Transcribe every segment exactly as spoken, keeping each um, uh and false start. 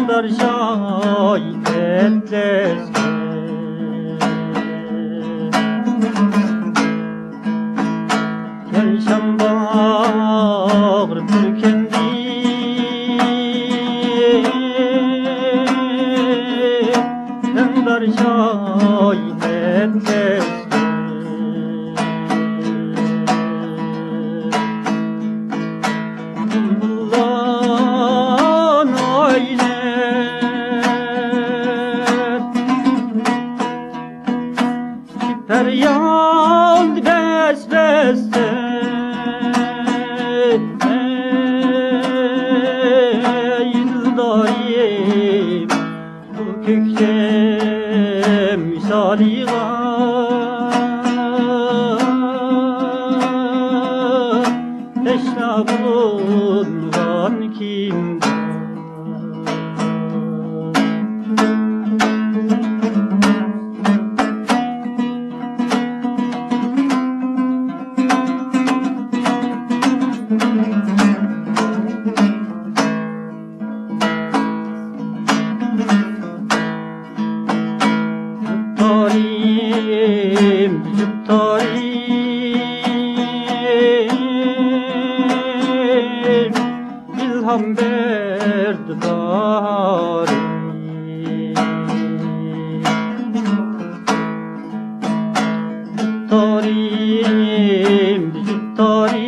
دار شاي ئەتلەسكە. يەنشەم باغرى تۈركەندى، دەمدار شاي ئەتلەسكە. بۇلبۇللارنى ئايلەپ، پەرياد بەس-بەستە، ئەي دىلدارىم، بۇ كۆكتە ۋىسالىغا تەشنا بولغان كىم؟ دارىم، دارىم، ئىلھام بەردى دارىم. دارىم، دارىم،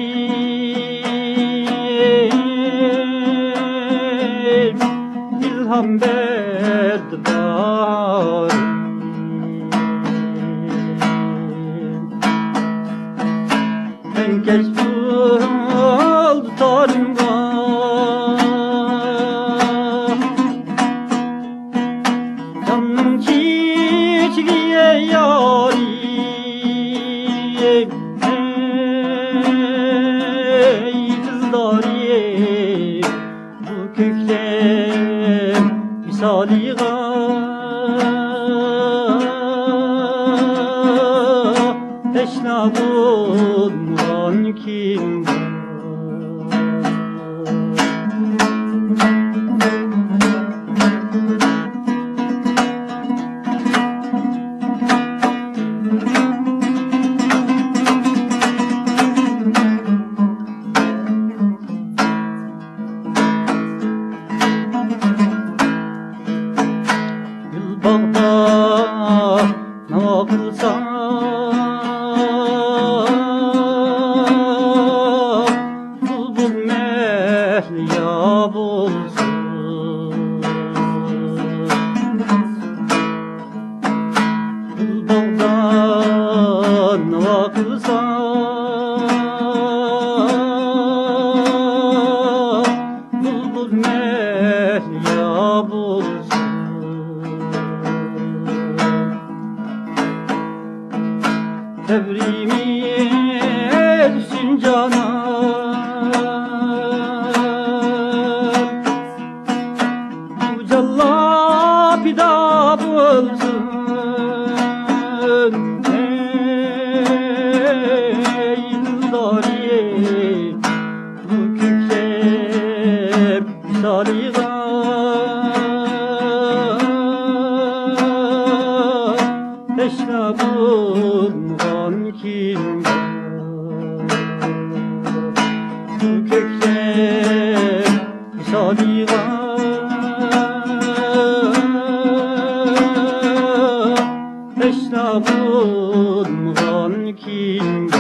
ئىلھام بەردى دارىم. مەن كەچ بولدى تارىمغا، جاننىڭ چېچىلى يارىم. ئەي دىلدارىم، بۇ كۆكلەم ۋىسالىغا تەشنا بولغان كىم بار؟ گۈل باغدا ناۋا قىلسا، بۇلبۇل مەھلىيا بولسۇن. بۇلبۇلدان ناۋا قىلسا، بۇلبۇل مەھلىيا بولسۇن. تەبرىمىم ئۈچۈن جانان، بۇ جانلار پىدا بولسۇن. ئەي دىلدارىم، بۇ كۆكلەم ۋىسالىغا تەشنا بولغان كىم بار؟ بۇ كۆكلەم ۋىسالىغا تەشنا بولغان كىم؟